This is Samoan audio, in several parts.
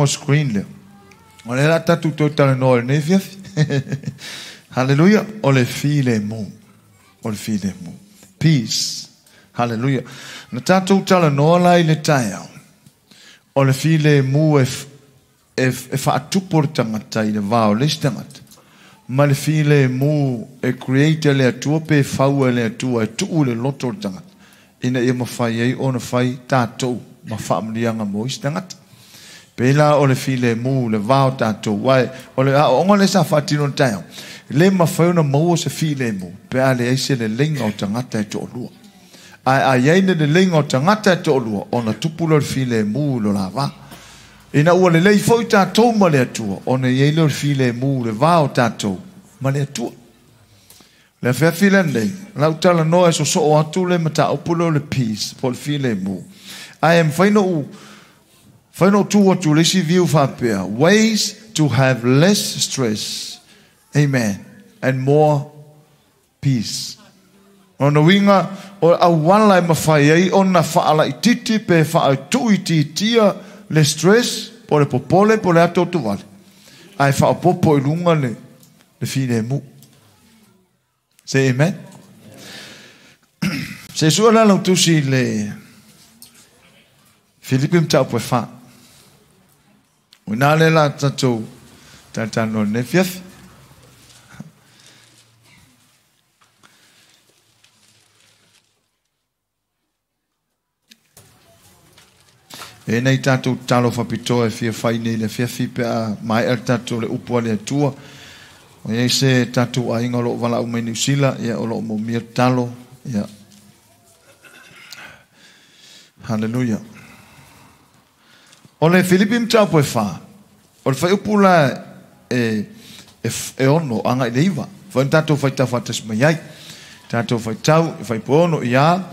o screen lea. O lea la tatou toe talanoa i lenei afiafi. Haleluia! O le filemu. O le filemu. Peace. Haleluia. Na tatou talanoa la i le taeao, o le filemu e, e, e faatupu le tagata i le va o le isi tagata, ma le filemu e create e le Atua pe fau e le Atua e tuu i le loto o le tagata, ina ia mafai ai ona fai tatou ma faamanuiaga mo isi tagata. Pei la o le filemu, le va o tatou, aua o le aoaoga lea sa faatino i le taeao, e le mafai ona maua se filemu pe a leai se leleiga o tagata e toalua. Ae a i ai le leleiga o tagata e toalua, ona tupu lea o le filemu i lo la va. Ina ua lelei foi tatou ma le Atua, ona i ai lea o le filemu i le va o tatou ma le Atua. Le afiafi lenei, lau talanoa e sosoo atu le mataupu lea o le peace, po o le filemu. Ae mafai ona ou mafai ona ou tu atu i le isi view faapea, ways to have less stress, amen, and more peace. O lona uiga, o le auala e mafai ai ona faalaitiiti pe faatuuitiitia le stress po o le popole po o le atoatovale, ae faaopoopo i luga le, le filemu. Say amen. Se sua la lau tusi i le Filipi mataupu e 4. O ina le la tatou talanoa i lenei afiafi. E nei tatou tatalo faapitoa e fia fai nei i le afiafi pe a maea le tatou le upu a le Atua. O i ai se tatou aiga o lo o valaau mai Niu Sila, ia o lo o moomia tatalo. Ia. Haleluia. O le Filipi mataupu e 4, o le fuaiupu la e, e, e 6 agai i le 9. Foi na tatou faitau faatasi mai ai. Tatou faitau i fuaiupu e 6 ia,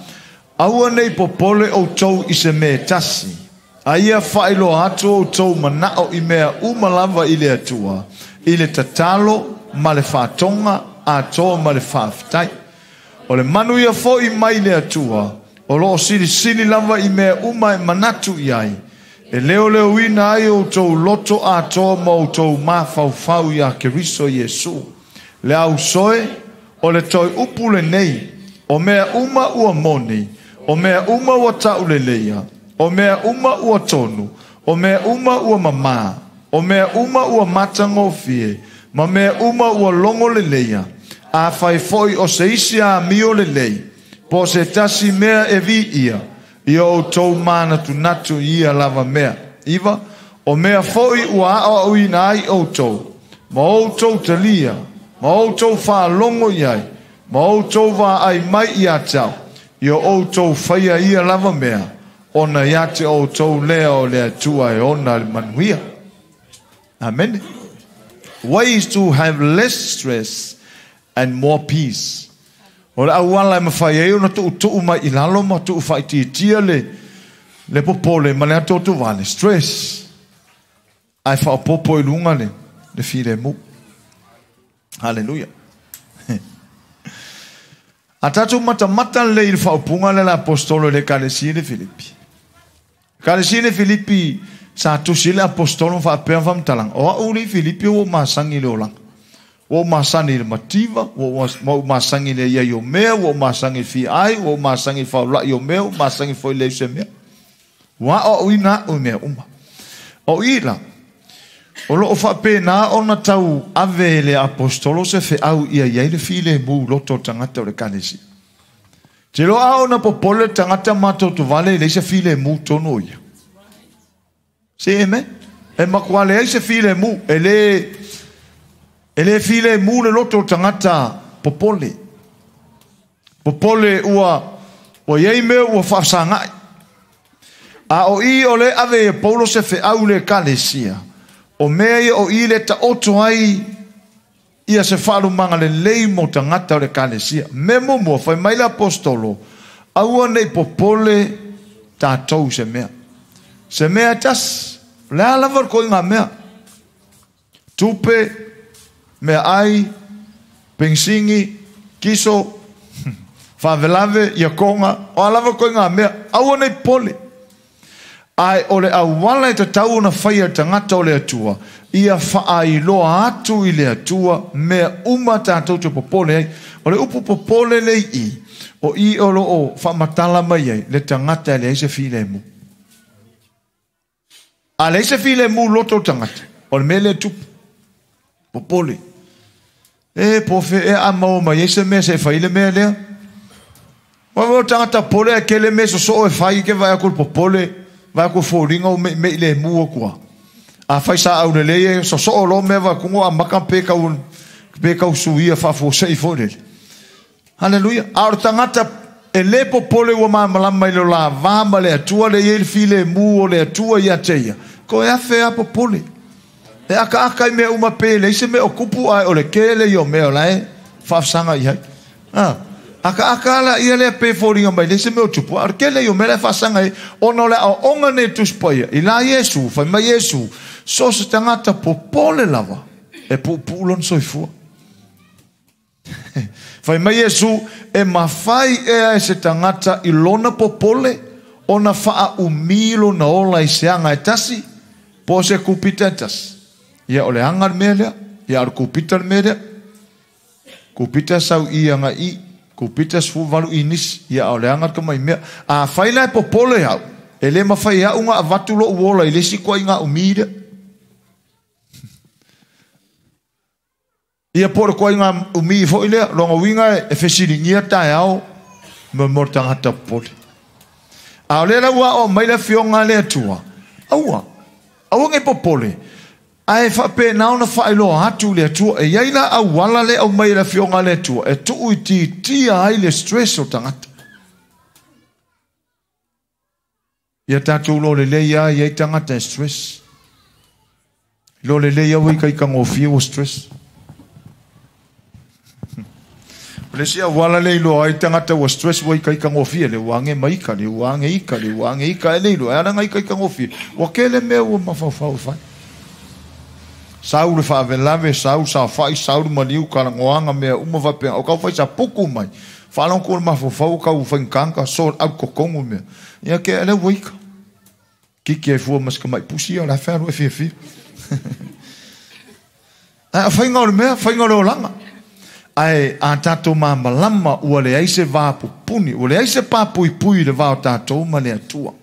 Aua ne i popole outou i se mea e tasi, a ia faailoa atu outou manao i mea uma lava i le Atua, i le tatalo ma le faatoga atoa ma le faafetai. O le manuia foi mai le Atua, o lo o silisili lava i mea uma e manatu i ai, e leoleoina ai outou loto atoa ma outou mafaufau iā Keriso Iesu. Le ausoe, o le toe upu lenei, o mea uma ua moni, o mea uma ua tauleleia, o mea uma ua tonu, o mea uma ua mamā, o mea uma ua matagofie, ma mea uma ua logo leleia, afai foi o se isi amio lelei, po o se tasi mea e viia, ia outou manatunatu i ia lava mea. 9, O mea foi ua aoaoina ai outou, ma outou talia, ma outou faalogo i ai, ma outou vaai mai ia te au, ia outou faia ia lava mea, ona ia te outou lea o le Atua e ona le manuia. Amene. Ways to have less stress and more peace. O le auala e mafai ai ona tuutuu mai i lalo ma tuufaaitiitia le, le popole ma le atoatovale, stress, ae faaopoopo i luga le, le filemu. Haleluia. A tatou matamata lelei i le faaupuga lea a le Aposetolo i le Ekalesia i le Filipi. Ekalesia i le Filipi sa tusi ai le Aposetolo ma faapea faamatalaga, o au le Filipi ua ou masani i le olaga. Ua ou masani i le mativa, ua ou masani i le iai o mea, ua ou masani i le fiai, ua ou masani i le faolai o mea, ua ou masani foi i le leai o se mea. Ua aoaoina au i mea uma. O i la, o lo o faapena ona tau ave e le Aposetolo se feau ia i ai le filemu i loto o tagata o le Ekalesia. Te iloa a ona popole le tagata matotovale e leai se filemu tonu o ia. Say amen. E matua leai se filemu, e le e le filemu le loto o le tagata popole. Popole ua ua i ai mea ua faafesagai. A o i o le ave e Paulo se feau i le Ekalesia, o mea ia o i le taoto ai ia se faalumaga lelei mo tagata o le Ekalesia. Mea muamua, fai mai le Aposetolo, aua ne i popole tatou i se mea. Se mea e tasi, o le a lava le koiga mea. Tupe, meaai, penisini, kiso, favelave, iakoga, o a lava koiga mea, aua ne i popole. Ae o le auala e tatau ona faia e le tagata o le Atua, ia faailoa atu i le Atua mea uma tatou te popole ai. O le upu popole le i i, o i o lo o faamatala mai ai le tagata e leai se filemu. A leai se filemu loto o le tagata, o le mea lea e tupu. Popole. E po o fea ea a maua mai ai se mea se i fai le mea lea. Ua o tagata popole ae tele mea sosoo e fai ke vaai atu i le popole, vaai atu i foliga ua meimei lemu atu lava. Afai sa aulelei e sosoo loa mea vaai atu amata pe tau, pe tau suia faafuasei foi lele. Haleluia. A o le tagata e le popole ua malamalama i le lava ma le Atua le i ai le filemu o le Atua ia te ia, toe afe lava popole. E akaaka i mea uma pe leai se mea o tupu ae o le tele ia o mea o la e faafasaga i ai. A, akaaka la ia lea pe foliga mai leai se mea o tupu, ae o le tele ia o mea la e faasaga i ai, ona o le aoaoga nei Tusi Paia, i la Iesu, fai mai Iesu, so o se tagata popole lava, e puupuu lona soifua. Fai mai Iesu, e mafai ea e se tagata i lona popole ona faaumi lona ola i se aga e tasi, po o se kupita e tasi. Ia, o le aga le mea lea. Ia, o le kupita le mea lea. Kupita sau i aga i, kupita 18 inisi. Ia, o le aga le tamai mea. Afai la e popole au, e le mafai e au ona avatu lou ola i le isi ituaiga umi lea. Ia po o le ituaiga umi foi lea, lona uiga e fesiligia taeao mo le tagata popole. A o lea la ua aoao mai le Afioga a le Atua, aua, aua ne i popole, ae faapena ona faailoa atu i le Atua. E i ai la auala lea e aumai e le Afioga a le Atua e tuuitiitia ai le stress o tagata. Ia tatou iloa lelei lava e i ai tagata e stress. Iloa lelei lava ua ikaikagofie ua stress. O le isi auala lea e iloa ai tagata ua stress ua ikaikagofie, le ua age mai ika, le ua age ika, le ua age ika, e le iloa e ala ona ikaikagofie. Ua tele mea ua mafaufau e fai. Sau le faalavelave, sau saofai, sau le maliu, talanoaga, mea uma faapena. O tau fai sapuku mai. Faalogo atu le mafaufau o tau faigata sort out totonu mea. Ia ke lea ua ika. Kiki ai fua ma si tamai pusi ia o le a fea alu e fiafia. Ae o faiga o le mea, faiga o le olaga. Ae a tatou malamalama ua leai se va pupuni, ua leai se papuipui i le va o tatou ma le Atua.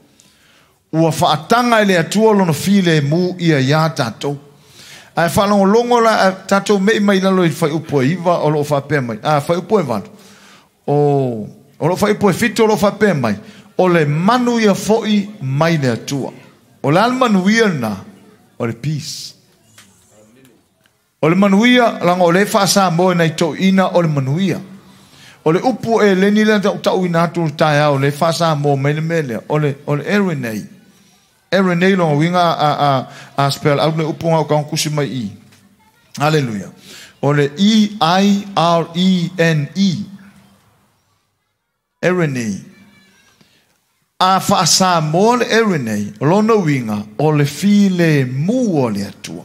Ua faataga e le Atua lona filemu ia iā tatou. Ae faalogologo la tatou mei mai lalo i le fuaiupu e 9 o lo o faapea mai, a, fuaiupu e 8, o, o lo o fuaiupu e 7 o lo o faapea mai, o le manu ia foi mai le Atua. O le a le manuia lena? O le peace. O le manuia, leaga o lea e faa-Samoa e nai toeaiina o le manuia. O le upu eleni lea na tautauina atu i le taeao lea e faa-Samoa mai le mea lea, o le, o le erenei. Erenei lona uiga a, a, a spell out le upu na o tago tusi mai i i. Haleluia. O le E-I-R-E-N-E. Erenei. A faa-Samoa le Erenei, o lona uiga, o le filemu o le Atua.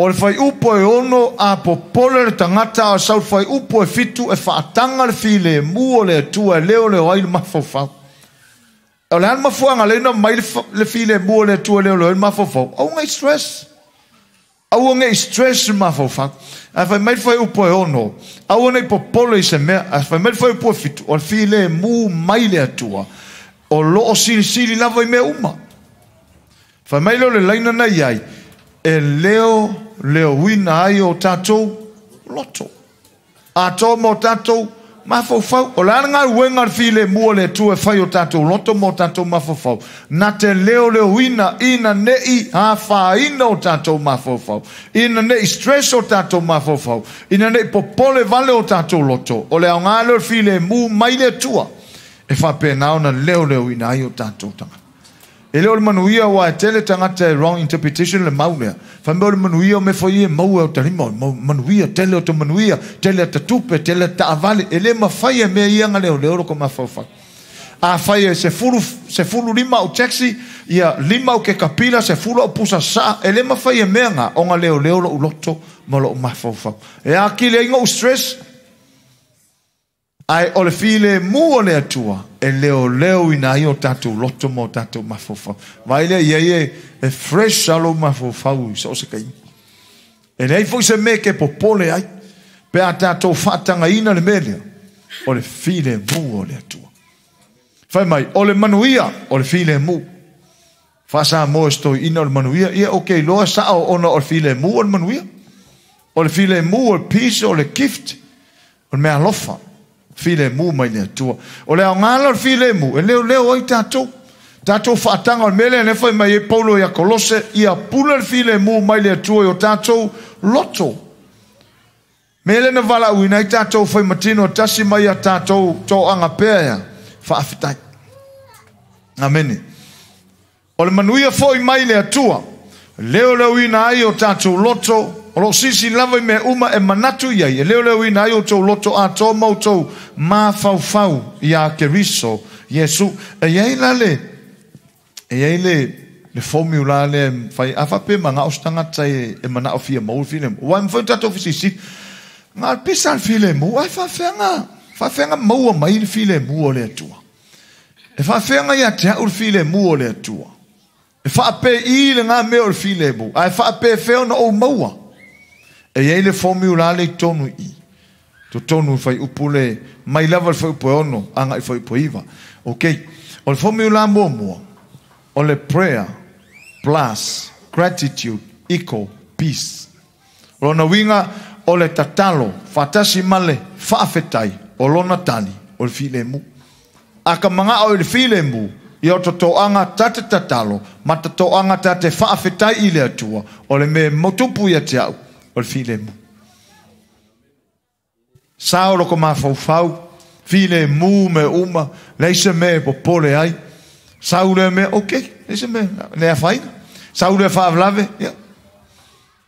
O le fuaiupu e 6, a popole le tagata, a o sau le fuaiupu e 7, e faataga le filemu o le Atua e leoleo ai le mafaufau. O le a le mafuaaga lea na aumai le filemu o le Atua e leoleo ai le mafaufau? Aua ne i stress. Aua ne i stress le mafaufau. Ae fai mai le fuaiupu e 6, aua ne i popole i se mea. Ae fai mai le fuaiupu e 7, o le filemu mai le Atua, o lo o silisili lava i mea uma. Fai mai lea o le laina na i ai, e leoleoina ai o tatou loto. Atoa ma o tatou mafaufau. O le a le galuega a le filemu a le Atua e fai i o tatou loto ma o tatou mafaufau? Na te leoleoina ina ne i afaina o tatou mafaufau, ina ne i stress o tatou mafaufau, ina ne i popole vale o tatou loto. O le aoga lea o le filemu mai le Atua e faapena ona leoleoina ai o tatou tagata. E le o le manuia aua e tele tagata e wrong interpretation le mau lea. Fai mai o le manuia o mea foi ia e maua e o ta lima, o le manuia, tele o ta manuia, tele a ta tupe, tele a ta taavale. E le mafai e mea ia ona leoleo loko mafaufau. Afai e sefulu, sefulu lima au taxi, ia lima au kekapila, sefulu au pusa saa, e le mafai e mea na ona leoleo lou loto ma lou mafaufau. E atili ai ona ou stress, ae o le filemu o le Atua E leoleo ina ai o tatou loto ma o tatou mafaufau. Vaai lea i ai e fresh lou mafaufau i so o se taimi. E leai foi se mea e te popole ai pe a tatou faatagaina le mea lea, o le filemu o le Atua. Fai mai, o le manuia o le filemu. Faa-Samoa e se toeaina o le manuia, ia ou te iloa sao ona o le filemu o le manuia. O le filemu o le peace o le gift, o le meaalofa. Filemu mai le Atua. O le aoga la o le filemu, e leoleo ai tatou. Tatou faataga o le mea lea lea fai mai ai Paulo ia Kolose, ia pule le filemu mai le Atua i o tatou loto. Mea lea na valaauina ai tatou faimatino tasi mai a tatou toaga pea ia. Faafetai. Amene. O le manuia foi mai le Atua, leoleoina ai o tatou loto, o loo sisi lava i mea uma e manatu i ai, e leoleoina ai o tou loto atoa ma outou mafaufau ia Keriso Iesu. E i ai la le, e i ai le formula lea e fai, a faapea manao se tagata e manao fia maua le filemu. Ua e mafai ona tatou fesilisili, na o le pisa le filemu, ae faafefea maua mai le filemu o le Atua. E faafefea ia te au le filemu o le Atua. E faapei le ngā mea o le filemu, ae faapefea ona ou maua. E i ai le formula le i tonu i. Totonu i fuaiupu le, mai lava le fuaiupu e 6, agai i fuaiupu e 9. Ok, o le formula muamua, o le prayer plus gratitude equal peace. O lona uiga o le tatalo, faatasi ma le faafetai, o lona tali, o le filemu. A ka magao i le filemu, ia o totoaga ta te tatalo, ma totoaga ta te faafetai i le Atua, o le mea motupu ia te au, o le filemu. Sao loko mafaufau, filemu me uma, leai se mea e popole ai. Sau lea mea, ok, leai se mea, le afaina. Sau lea faalavelave, ia.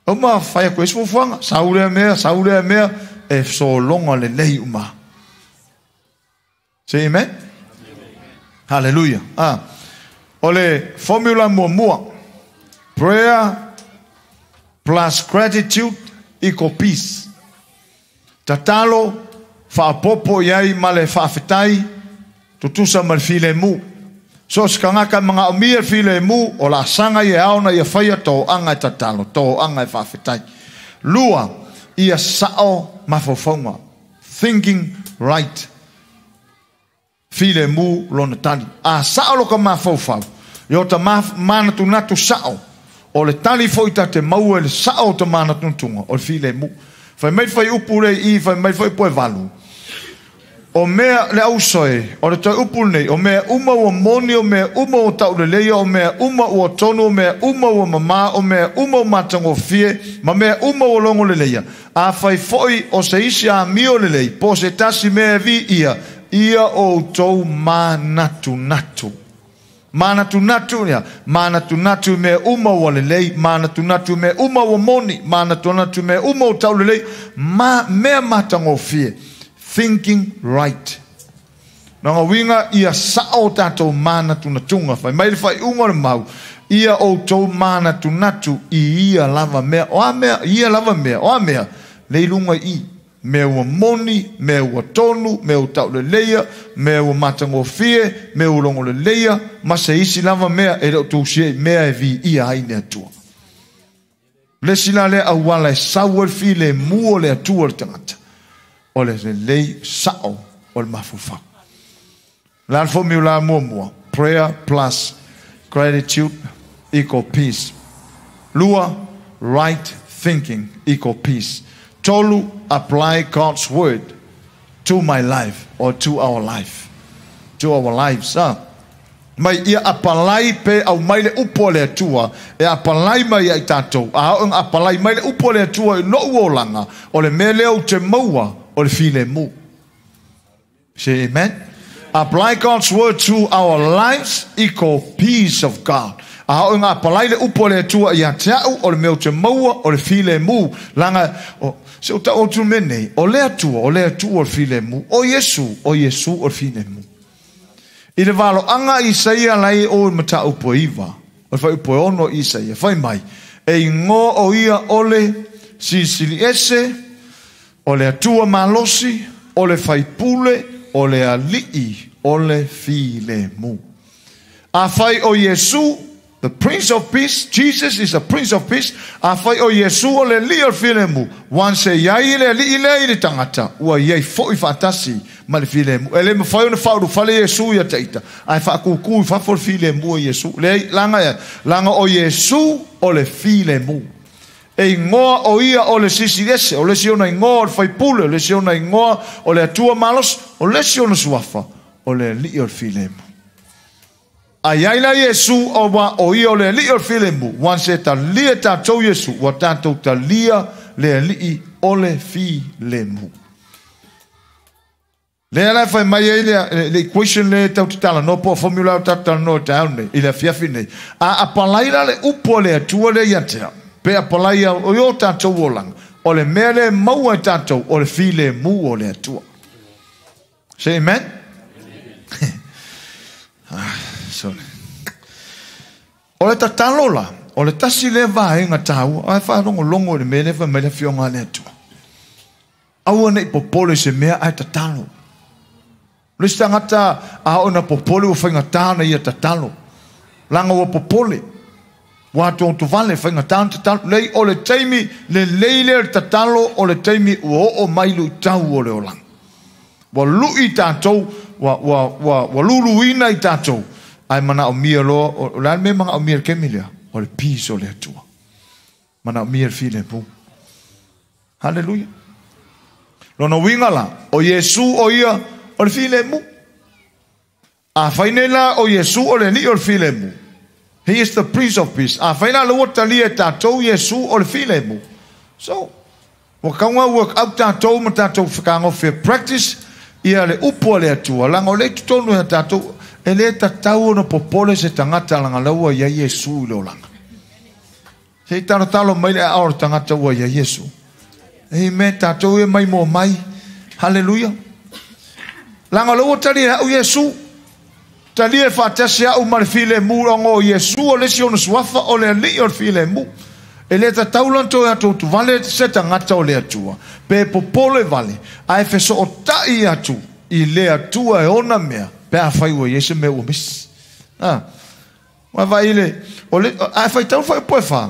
Uma fai atu ai se fuafuaga, sau lea mea, sau lea mea, e sologa lelei uma. Say amen. Hallelujah. Ah. O le formula muamua, prayer plus gratitude equal peace. Tatalo, faapopo i ai ma le faafetai, tutusa ma le filemu. So se tagata manaomia le filemu, o laasaga ia ao ona ia faia toaga e tatalo, toaga e faafetai. Lua, ia sao mafaufauga. Thinking right. Filemu lona tali. A sao lo ka mafaufau, i o ta manatunatu sao, o le tali foi ta te maua i le sao o ta manatunatuga, o le filemu. Fai mai fuaiupu le i, fai mai fuaiupu e 8. O mea le auso e, o le toe upu lenei, o mea uma ua moni, o mea uma ua tauleleia, o mea uma ua tonu, o mea uma ua mamā, o mea uma ua matagofie, ma mea uma ua logo leleia. A fai foi o se isi amio lelei, po o se tasi mea e viia, ia outou manatunatu. Manatunatu ia, manatunatu i mea uma ua lelei, manatunatu i mea uma ua moni, manatunatu i mea uma ua taulelei, ma mea matagofie. Thinking right. Lona uiga ia sao tatou manatunatuga. Fai mai le faaiuga o le mau, ia outou manatunatu i ia lava mea. O a mea, ia lava mea, o a mea, le i luga i. Mea ua moni, mea ua tonu, mea ua tauleleia, mea ua matagofie, mea ua logoleleia, ma se isi lava mea e le o tusia i mea e viia ai le Atua. Le isi la lea auala e sau ai le filemu o le Atua i le tagata, o le lelei sao o le mafaufau. O le a le formula muamua? Prayer plus gratitude equal peace. Lua, right thinking equal peace. Tolu, apply God's word to my life or to our life. To our lives. Ah. Mai ia apalai pe aumai le upu a le Atua e apalai mai ai tatou. A oo ina apalai mai le upu a le Atua i lou olaga, o le mea lea ou te maua o le filemu. Say amen. Apply God's word to our lives equal peace of God. A oo ina apalai le upu a le Atua ia te au, o le mea ou te maua o le filemu. Laga, o, se o tau atu le mea nei, o le Atua, o le Atua o le filemu. O Iesu, o Iesu o le filemu. I le valoaga a Isaia la e i o i le mataupu e 9, o le fuaiupu e 6 o Isaia, fai mai, E igoa o ia o le Silisili Ese, o le Atua malosi, o le Faipule, o le Alii o le filemu. Afai o Iesu, the Prince of Peace, Jesus is the Prince of Peace. Afai o Iesu o le alii o le filemu, once e iai le alii lea i le tagata, ua iai foi faatasi ma le filemu. E le mafai ona faaulufale Iesu ia te ita, ae faakūkū i fafo le filemu o Iesu. Leai, laga e, laga o Iesu o le filemu. E igoa o ia o le Silisili Ese, o le isi ona igoa o le Faipule, o le isi ona igoa o le Atua Malosi, o le isi ona suafa o le Alii o le Filemu. A i ai la Iesu aua o ia o le Alii o le Filemu, once e talia e tatou Iesu, ua tatou talia le Alii o le Filemu. Lea la e fai mai ai le, le equation lea e tau te talanoa po o formula o tatou talanoa i taeao nei, i le afiafi nei. A apalai la le upu a le Atua lea ia te au, pe apalai i o tatou olaga, o le mea lea e maua e tatou o le filemu o le Atua. Say amen. Ah, sorry. O le tatalo la, o le tasi lea vaega taua, ae faalogologo i le mea lea fai mai le Afioga a le Atua. Aua ne i popole i se mea ae tatalo. O le isi tagata a oo ina popole ua faigata ona ia tatalo. Leaga ua popole. Ua atoatovale, faigata ona tatalo. Leai, o le taimi lelei lea o le tatalo o le taimi ua oo mai luitau o le olaga. Ua lui tatou, ua, ua, ua, ua luluina i tatou, ae manaomia loa, o le a le mea e manaomia i le taimi lea? O le peace o le Atua. Manaomia le filemu. Haleluia. Lona uiga la, o Iesu o ia o le filemu. Afai nei la o Iesu o le Alii o le filemu, He is the Prince of Peace. Afai la ua talia e tatou Iesu o le filemu. So, ua tau work out tatou ma tatou fekagofi practice ia le upu a le Atua. Laga o lea i totonu ia tatou, e le tatau ona popole se tagata laga la ua i ai Iesu i le olaga. Se i talotalo mai le aao o le tagata ua i ai Iesu. Amen. Tatou e mai mo mai. Haleluia. Laga o lea ua talia e au Iesu. Talia e faatasi au ma le filemu ona o Iesu o le isi ona suafa o le Alii o le filemu. E le tatau la ona toe atuatuvale se tagata o le Atua, pe popole vale, ae fesootai atu i le Atua e ona mea, pe afai ua i ai se mea ua misi. Ah. Ua vaai i le, o le, ae faitau le fuaiupu e fa.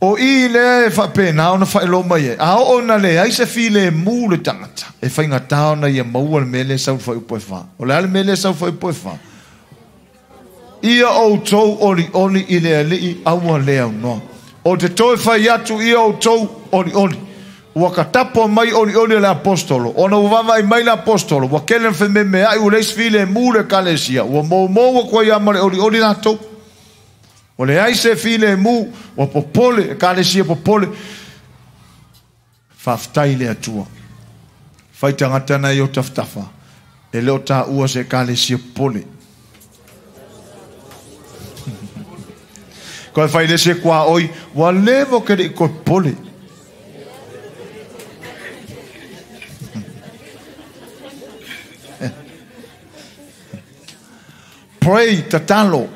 O i lea e faapena ona faailoa mai ai, a oo ina leai se filemu le tagata, e faigata ona ia maua le mea lea e sau i le fuaiupu e fa. O le a le mea lea e sau i le fuaiupu e fa? Ia outou olioli i le Alii aua le aunoa. O te toe fai atu ia outou olioli. Ua katapo mai olioli o le Aposetolo, ona ua vaavaai mai le Aposetolo, ua kele na fememeai, ua leai se filemu le Ekalesia, ua moumou atu ai lava ma le olioli latou. Ua leai se filemu, ua popole, Ekalesia popole. Faafetai i le Atua. Fai tagata na i o tafatafa, e le o taua se Ekalesia popole. Koe fai le se kua oi, ua leva ke le i koe popole. Pray, tatalo.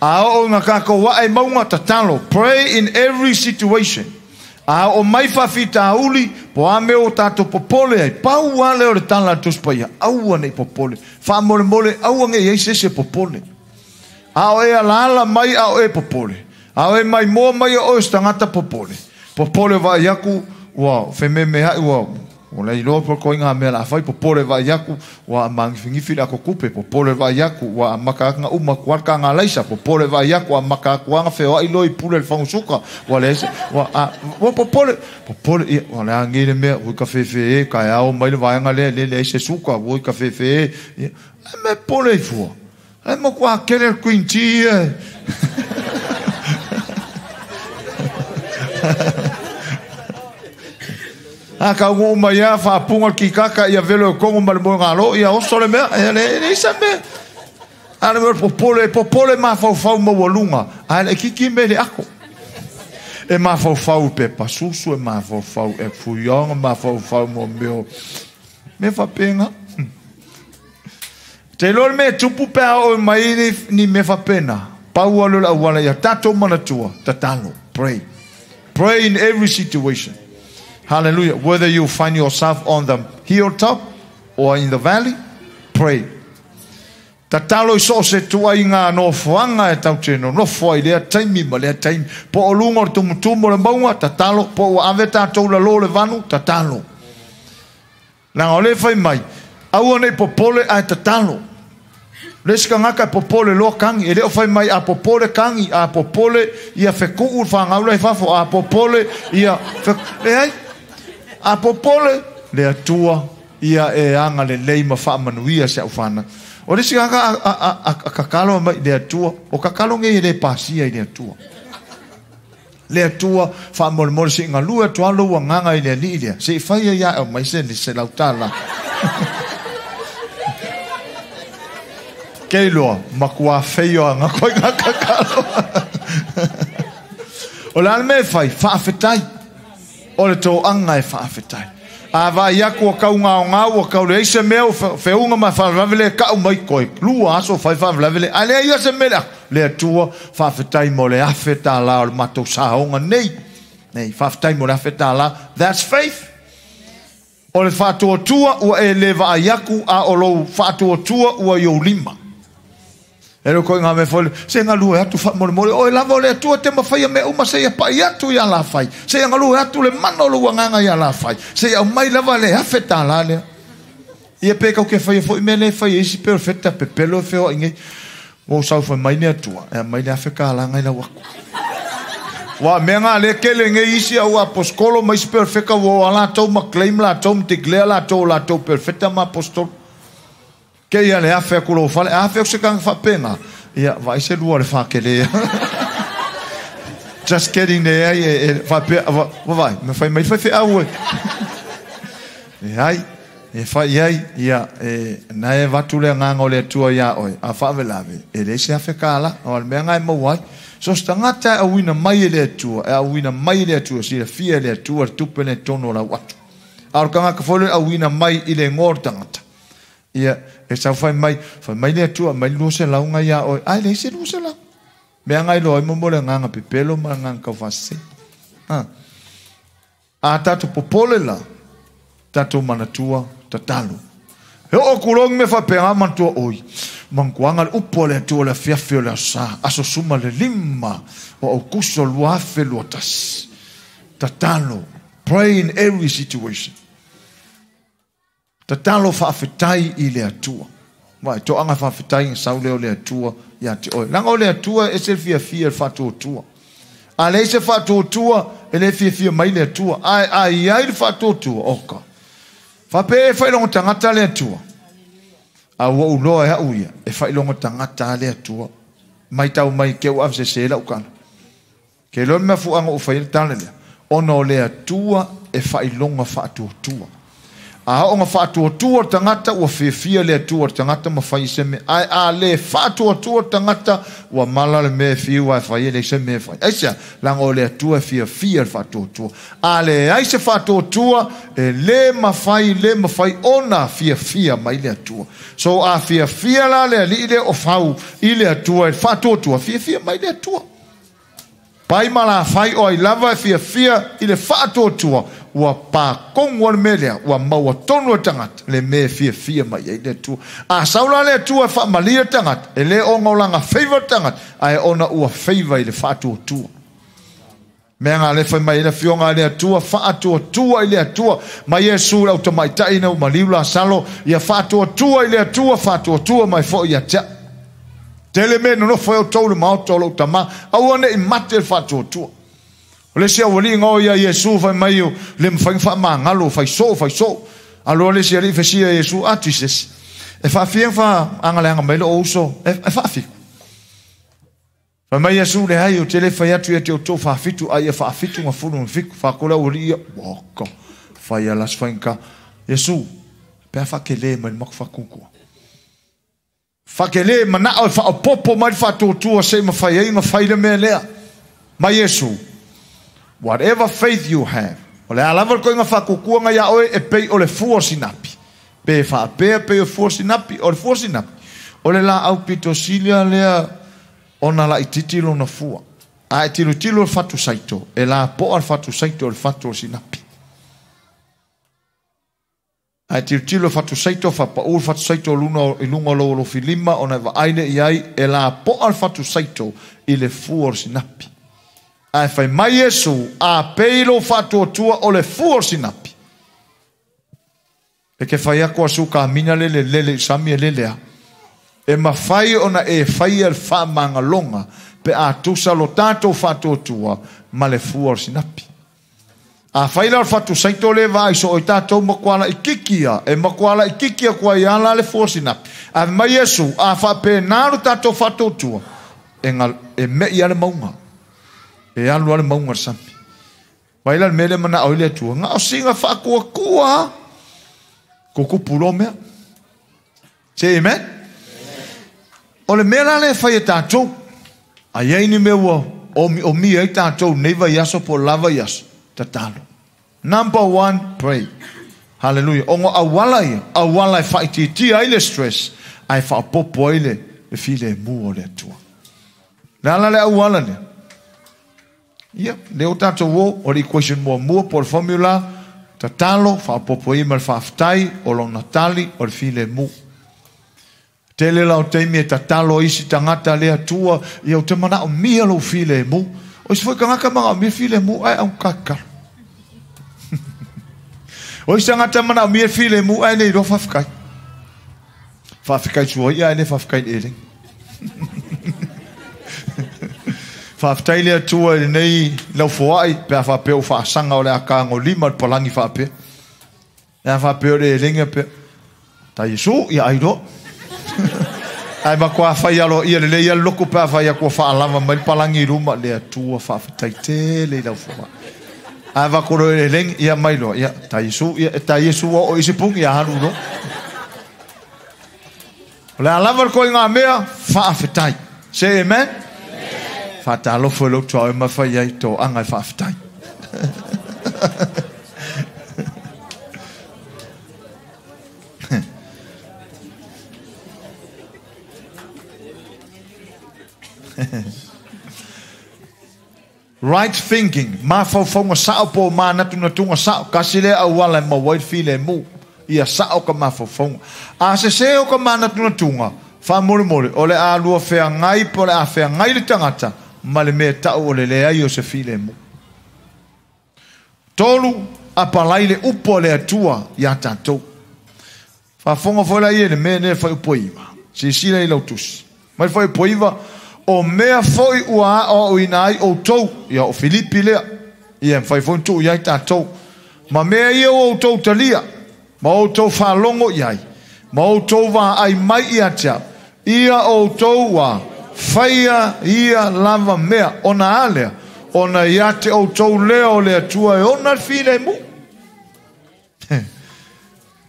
A oo ina tatou ae i mauga, tatalo. Pray in every situation. A oo mai faafitauli, po o a mea ua tatou popole ai, pau lava lea o le tala a le Tusi Paia, aua ne i popole. Faamolemole, aua ne i i ai se isi e popole. A o e alaala mai a o e popole. A o e maimoa mai o oe o se tagata popole. Popole vaai aku ua fememeai ua ua le iloa po o koe ngā mea la fai. Popole vaai aku ua māgifigifi le ako kupe. Popole vaai aku ua amaka atu ngā uma ku ala ka ngā laisa. Popole vaai aku ua amaka aku anga feoai loa i pule le fangusuka. Ua leai se ua a ua popole popole ia ua le a ngi le mea ua i ka fefe e ka e ao mai le vaega lea le leai se suka ua i ka fefe e ia a me popole ai fua. E matua kele le green tea ia e. A ka ugu uma ia faapuga le kikaka ia velo e kongo ma le moegalo ia oso le mea e le le isa mea. A le mea popole popole mafaufau maualuga ae le kiki me le ako. E mafaufau pepa susu e mafaufau e fuioga mafaufau mo mea mea faapena. Te iloa le mea e tupu pe a oo mai ni, ni mea faapena. Pau lava lea o le auala ia tatou manatua, tatalo, pray. Pray in every situation. Hallelujah. Whether you find yourself on the hilltop or in the valley, Pray. Tatalo i so o se tuaiga nofoaga e tatou te nonofo ai i lea taimi ma lea taimi. Po o luga o le tumutumu o le mauga, tatalo. Po ua ave tatou i lalo o le vanu, tatalo. Leaga o lea e fai mai, aua ne i popole ae tatalo. Le isi tagata e popole loa kagi, e le o fai mai a popole kagi, a popole ia fekuu le fanau la i fafo, a popole ia leai. A popole le Atua ia e agalelei ma faamanuia si au fanau. O le isi tagata a tatalo mai le Atua, o tatalo nei e le pasia i le Atua. Le Atua faamolemole se i galue atu lava lou agaga i le alii lea, se i fai ai lava e aumai se $100. Ke iloa, matua feio aga koe ngā kakalo. O le a le mea e fai? Faafetai. O le toaga e faafetai. A vaai atu ua tau gaogao, ua tau leai se mea, ua feauga ma faalavelave le kau mai koe, 2 aso fai faalavelave le, ae leai ia se mea le aku. Le Atua, faafetai mo le $1,000 o le matou saoga nei. Nei, faafetai mo le $1,000. That's faith. O le faatuatua ua e le vaai atu, a o lou faatuatua ua i ou lima. E le koe ngā mea foi, se galue atu faamolemole, oe lava o le Atua te mawhaia mea uma se ia pai atu ia la fai, se ia galue atu le mana o lou agaga ia la fai, se ia aumai lava le $1,000 lea. Ia pe kau ke whaia foi mea le whai isi pe o feta pepelo e wheoa i nei. Ua sau fai mai le Atua, e aumai le $1,000 ngai lau aku. Wa mea ngā le kele ngei isi au apostolo ma isi perfeka ua o latou ma claim latou ma declare latou latou perfecta ma apostolo. Ke ia le afe aku lou fale, afe aku se kanga whaapenga. Ia, vai se lua le whakele. Just kidding ne ai, e whapea, vai, me whai mai whai whi au e. E ai, e whai ai, ia, e, na e vatu le nganga o le Atua ia oe, a whawelave, e le se afe kāla, o le mea ngai mau ai. So se tagata e auina mai e le Atua, e auina mai e le Atua, silafia e le Atua, le tupe le tono lau atu. A o le tagata foi le auina mai i le ngoa o le tagata. Ia, e sau fai mai le Atua, mai 200 ngai ia oe. Ai, le se 200. Mea ngai loa, e momo le nganga pepelo ma nganga kaufase. A tatou popole la, tatou manatua, tatalo. He o kulongi me whapenga manatua oi. Mankuanga le upo le Atua le afiafi o le asa. Aso suma le 5 o aukuso 2021. Tatalo. Pray in every situation. Tatalo whaafetai i le Atua. Vai, toanga whaafetai i sau leo le Atua ia te oe. Langa o le Atua e se fiafia le whaatuatua. A le se whaatuatua e le fiafia mai le Atua. Ai, ai, ai le whaatuatua. Oka. Whape e whailongo tangata le Atua. A ua uloa e au ia, e whailongo tangata le Atua. Mai tau mai ke ua awse se la ukana. Ke loa mea fuanga u whaile tale lea. Ona o le Atua e whailonga whaatuatua. A onga whaatuatua tangata ua fiafia le Atua tangata ma whai se me. Ai a le whaatuatua tangata ua mala le mea fiu ai whai le se mea whai. Aisa, langa o le Atua fiafia le whaatuatua. A le ai se whaatuatua e le mawhai ona fiafia mai le Atua. So a fiafia la le ali le o whau i le Atua e whaatuatua fiafia mai le Atua. Pai mala whai o ai lava e fiafia i le whaatuatua. Ua pākongu o le mea lea, ua maua tonu e tangata, le mea fiafia mai ai le Atua. A saula le Atua e whaamalia tangata, e le onga o langa feiva tangata, ae ona ua feiva i le whaatuatua. Mea ngā le whai mai le fionga le Atua, whaatuatua i le Atua. Mai Iesu lau tamaitai na umaliu la salo, ia whaatuatua i le Atua, whaatuatua mai fo ia tea. Tele me nonofo e o tau le maoto o lau tama, aua ne i mate le whaatuatua. O le sia wali ngō ia Iesu whai mai o le mwhainga wha mangalo, whai so, whai so. Aloa le sia li whesia Iesu, a Jesus. E whaafia wha angaleanga mai le o uso, e whaafiku. Whai mai Iesu le hai o te le whai atu ia te o tō whaafitu, a ia whaafitu ngā funu ngā fiku, whaakola wali ia, waka, whai a las whainga. Iesu, pea whakele mai le maku whakukua. Whakele mana o whaopopo mai le whaatuatua se ma whai ai ngā whai le mea lea. Mai Iesu, whatever faith you have, o le alava le koinga whakukua ngai a oe e pei o le fua sinapi. Pe whaapea pei o fua sinapi, o le fua sinapi. O le la au pito silia lea ona la ititi lona fua. A e tilo tilo le whatu saito, e la poa le whatu saito o le whatu o sinapi. Ae tilotilo fatusaito faapau le fatusaito i luga o lou alofilima ona e vaai lea i ai e lapoa le fatusaito i le fua o le sinapi. Ae fai mai Iesu, a pei lou faatuatua o le fua o le sinapi. E ke fai atu asu kamina lele lele i sami e lele a. E mafai ona e faia le faamagaloga pe a tusa lo tatou faatuatua ma le fua o le sinapi. A fai la o le fatusaito le vaai so o i tatou makuala i kikia, e makuala i kikia kua i ala le fua o sinapi. A mai Iesu, a faapena lo tatou faatuatua, e mei ale maunga. E alu ale maunga le sami. Vai la le mele mana o ile atua. Nga o singa faakuakua. Kukupu lo mea. Say amen. O le mea la le fai e tatou. Ai ai ni mea ua o mi ai tatou nei vai aso po lava i aso. Tatalo. Number one, pray. Hallelujah. Ongo awala ia. Awala e whaititia ai le stress. Ai whaapopo ai le file mu o le atua. Le ala le awala lea. Ia, le o tatou o le equation mua mua po le formula. Tatalo, whaapopo i ma le whaaftai, o lona tali, o le file mu. Tele lau teimi e tatalo isi tangata le atua, ia o te mana o mia lou file mu. O isi foi kangaka manga o mia file mu, ai au kakalo. O isi tangata mana o mia file mu, ai le iloa whawhikai. Whawhikai sua ia, ai le whawhikai le eleng. Whawhitai le atua i nei lau foai, pe a whapea o whaasanga o le akaango lima le palangi whapea. E a whapea o le elenga pe. Ta Yesu, ia airoa. Ai makoa whai alo ia le lei loko pe a whai akua whaalama mai palangi ruma le atua whawhitai tele i lau foai. Ai wakoro e lengi ia mai loa, ia ta Yesu, ia ta Yesu o isi pungi ia haru lo. O le alava le koi ngā mea, whawhitai. Say amen. Whātālofo e lautua o mawhai ai tō anga e whawhitai. Right thinking, mawhaufaunga sao po mā natunatunga sao, kasi lea auala e mawai file mu, ia sao ka mawhaufaunga. A se se o ka mā natunatunga, whamore o le a lua whea ngai po le a whea ngai le tangata, ma le mea tau o le leai o se file mu. Tolu, a palai le upo le atua ia tātou. Whafonga fola ia le mea ne whai upo iwa. Sisila i lautusi. Mai whai upo iwa, o mea foi ua o ina ai o tau, ia o Filipi lea, ia mwhai foi tu iai tātou. Ma mea ia o tau talia, ma o tau whalongo iai, ma o tau wā ai mai ia tia, ia o tau wā, whaia ia lava mea, ona alea, ona ia te o tau lea o lea tua e ona while mu.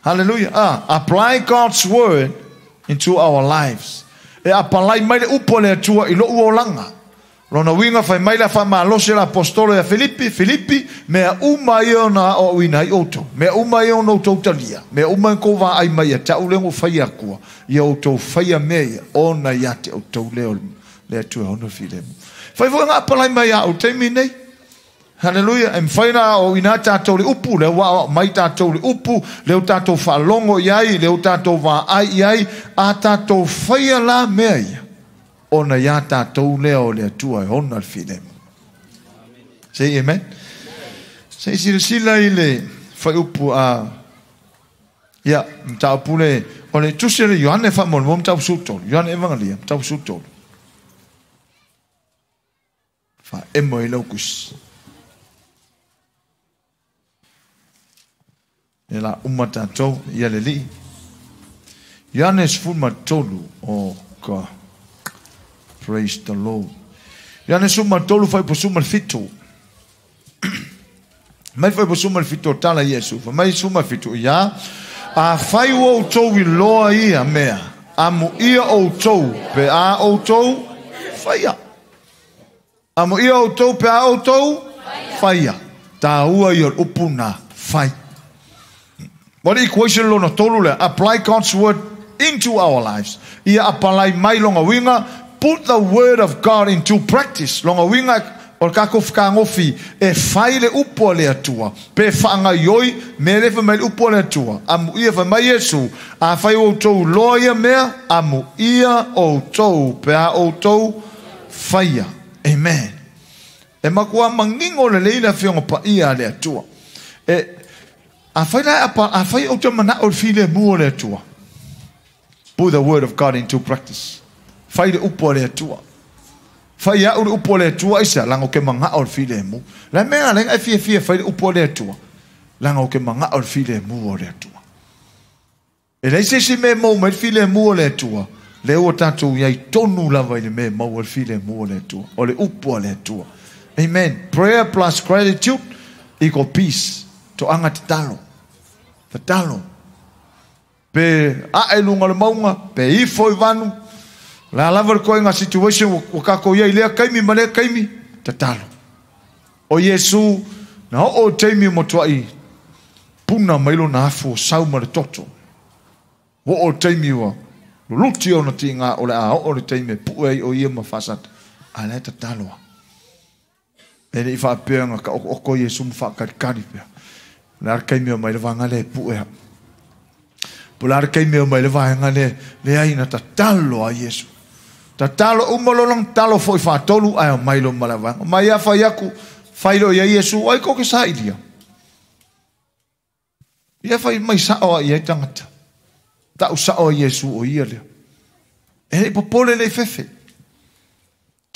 Hallelujah. Apply God's word into our lives. E apalai mai le upo le atua i lou olanga. Lona winga fai mai la whamalose la apostolo ia Filipi, Filipi, mea uma ia ona o uina i outou. Mea uma ia ona outou talia. Mea uma i kou ai mai ia tau lengo whai akua. Ia outou whaia mea ia ona ia te outou leo le atua ona filemu. Fai foi ngā apalai mai au teimi nei. Hallelujah. E mwhaina o ina tātou le upu, leo wa mai tātou le upu, leo tātou whalongo iai, leo tātou wā ai iai, a tātou whaia la mea ia. Ona ia tātou leo le atua e ona le filemu. Say amen. Say sila sila i le whai upu a ia, mtau le, o le tusi le Yohane whamol, mo mtau sutolu, Yohane Evangelia, mtau sutolu. Wha emo i laukus. E la uma tātou ia le lii. Ioane 13, oh God. Praise the Lord. Ioane 13 whai posuma le fitu. Mai whai posuma le fitu o tala Iesu. Mai suma fitu ia. A whai o outou i loa ia mea. Amu ia outou pe a outou whaia. Amu ia outou pe a outou whaia. Tā ua i o upuna whai. What equation lona tolu le? Apply God's word into our lives. Ia apply mai longa winga. Put the word of God into practice. Longa winga O le kākou fekagofi e fai le upu a le Atua pe faagaioi mea lea e fai mai le upu a le Atua. Amuia fai mai Iesu, afai ua outou iloa ia mea, amuia outou pe a outou faia. Amen. E matua manino lelei le Afioga Paia a le Atua. E afai la afai ou te manao i le filemu o le Atua, put the word of God into practice. Fai le upu a le Atua. Fai au le upu a le Atua aisea, leaga ou te manao i le filemu. Le mea lea e fiafia fai le upu a le Atua, leaga ou te manao i le filemu o le Atua. E leai se isi mea e maua mai le filemu o le Atua, lea ua tatou i ai tonu lava i le mea e maua ai le filemu o le Atua, o le upu a le Atua. Amen. Prayer plus gratitude equal peace. Toaga tatalo. Tatalo. Pe ae i luga o le mauga, pe ifo i vanu, o le a lava le koiga situation ua tatou i ai i lea taimi ma lea taimi, tatalo. O Iesu, na oo i le taimi ua matuai puna mai lona afu o sau ma le toto. Ua oo i le taimi ua luluti ona tiga o le a oo le taimi e pue ai o ia ma faasata, a o la e tatalo lava. E le i faapea na taotooto Iesu ma faatalikali pea. O le a le taimi e omai le vaega lea e pue au. Po o le a le taimi e omai le vaega lea, leai na tatalo a Iesu. Tatalo uma loa lana tatalo foi faatolu ae omai loa ma le vaega. Omai lava fai atu, fai loa i ai Iesu, ai kou te sailia. Ia fai mai sao a i ai tagata. Tau sao a Iesu o ia lea. E le i popole le i fefe.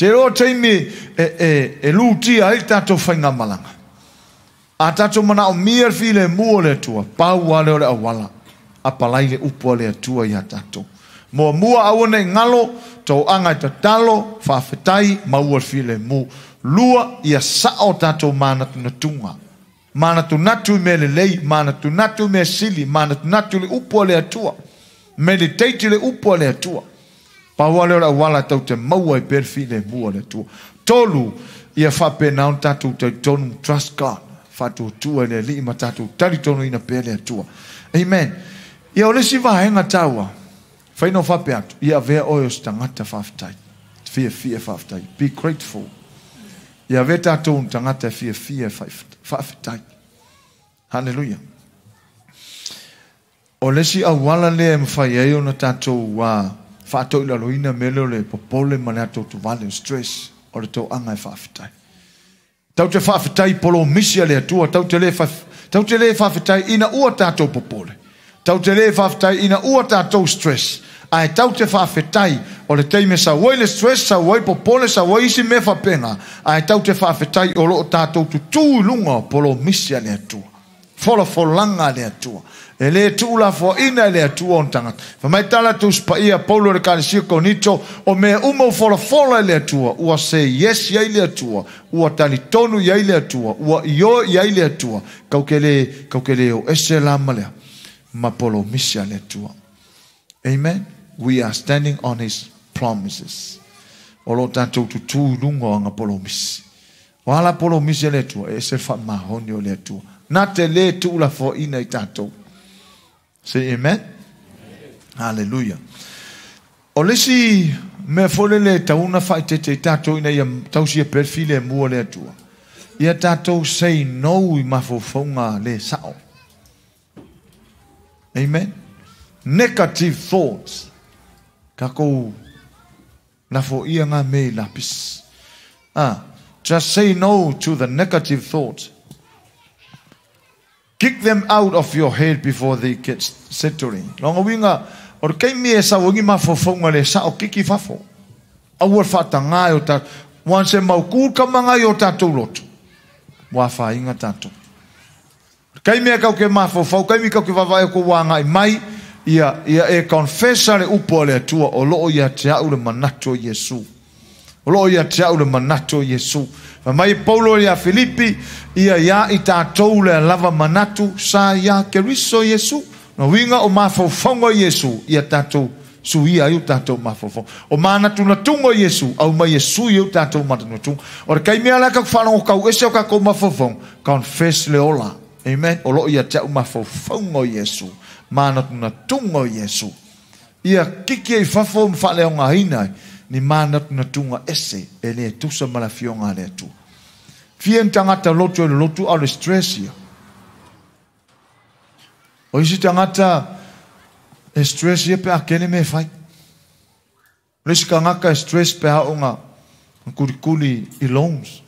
Te iloa taimi e lutia ai le tatou faigamalaga. A tatou manaomia le filemu o le Atua, pau lava lea o le auala, apalai le upu a le Atua ia tatou. Muamua, aua ne i galo, toaga e tatalo, faafetai, maua le filemu. Lua, ia sao tatou manatunatuga. Manatunatu i mea lelei, manatunatu i mea sili, manatunatu i le upu a le Atua. Meditate i le upu a le Atua. Pau lava lea o le auala tou te maua ai pea le filemu a le Atua. 3, ia faapena ona tatou talitonu, trust God, faatuatua i le Alii ma tatou talitonuina pea le Atua. Amen. Ia o le isi vaega taua, fai na faapea atu, ia avea oe o se tagata faafetai. Fiafia faafetai. Be grateful. Ia avea tatou ni tagata e fiafia e faafetai. Hallelujah. O le isi auala lea e mafai ai ona tatou faatoilaloina mea lea o le popole ma le atoatovale, o stress, o le toaga e faafetai. Tatou te faafetai i polomisi a le Atua, tatou te le, tatou te le faafetai ina ua tatou popole. Tatou te le faafetai ina ua tatou stress. Ae tatou te faafetai o le taimi e sau ai le stress, sau ai popole, sau ai isi mea faapena, ae tatou te faafetai o lo o tatou tutū i luga o polomisi a le Atua. Folafolaga a le Atua. E le tuulafoaina e le Atua ona tagata. Fai mai tala Tusi Paia Paulo i le Ekalesia Korinito, o mea uma ua folafola e le Atua, ua say yes i ai le Atua, ua talitonu i ai le Atua, ua ioe i ai le Atua, kau ke le, kau ke le o ese la ma lea, ma polomisi a le Atua. Amen. We are standing on his promises. O lo o tatou tutū i luga o ana polomisi. O a la polomisi a le Atua? E ese le faamahoni o le Atua. Na te le tuulafoaina i tatou. Say amen. Hallelujah. O le isi mea foi lele e tatau ona faaeteete i tatou ina ia tausia pea le filemu a le Atua, ia tatou say no i mafaufauga le sao. Amen. Negative thoughts. Takou lafoia ngā mea i lapis. Just say no to the negative thoughts. Kick them out of your head before they get settling. Longa uiga, o le taimi e sau ai ni mafaufauga le sao kiki fafo. Aua le faatagā e o tatou. Once e mautū le tamaga i o tatou loto, ua afaina tatou. O le taimi e kau ke mafaufau, taimi kau ke vaavaai atu ua agai mai, ia, ia e confessa le upu a le Atua, o loo ia te au le manatu o Iesu. O loo ia te au le manatu o Iesu. Fai mai Paulo ia Filipi, ia ia i tatou le lava manatu sa ia Keriso Iesu. No uiga o mafaufauga o Iesu, ia tatou suia ai o tatou mafaufauga. O manatunatuga o Iesu, aumai e sui ai o tatou manatunatuga. O le taimi lava lea tatou te faalogo tau ese o tatou mafaufauga, confess le ola. Amen. O loo ia te au mafaufauga o Iesu, manatunatuga o Iesu. Ia kiki ai i fafo ma faaleaogaina ai ni manatunatuga ese e le tusa ma le Afioga a le Atua. Fia ni tagata lotu e le lotu a o le stress ia. O isi tagata e stress ia pe a kele mea e fai. O le isi tagata e stress pe a oo ina kulikuli i loans.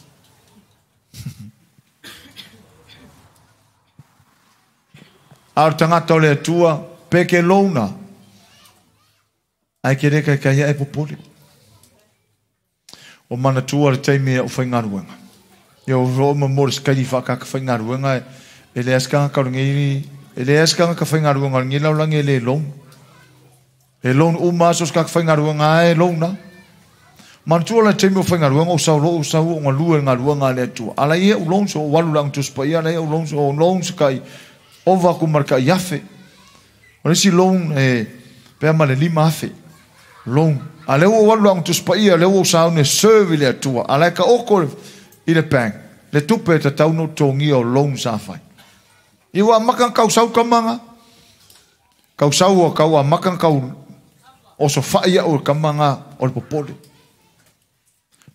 A o le tagata o le Atua, pe ke loan ae ke le kaikai ae popole. O manatua le taimi e au faigaluega. Ia o loo ma mo le skaili whaakaka faigaluega e le askanga kaulengi, e le askanga ka faigaluega o lengi laulangi e le loan. E loan uma aso skaka faigaluega e loan na. Manatua le taimi o faigaluega o sau loo sau o ngalua e ngaluega a le Atua. Ala ia u loan so o walu lang tuspa ia, ala ia u loan so o loan sakai ova ku marka i afe. O le isi loan e pea ma le 5 afe. Loan. A le ua walu lang tuspa ia, le ua sau ne serve i le Atua. Ala e ka oko i le bank. Le tupe e tatau no tongia o loan sa whai. I ua makan kau sau kamanga. Kau sau o kau a makan kau o so whai o kamanga o le popole.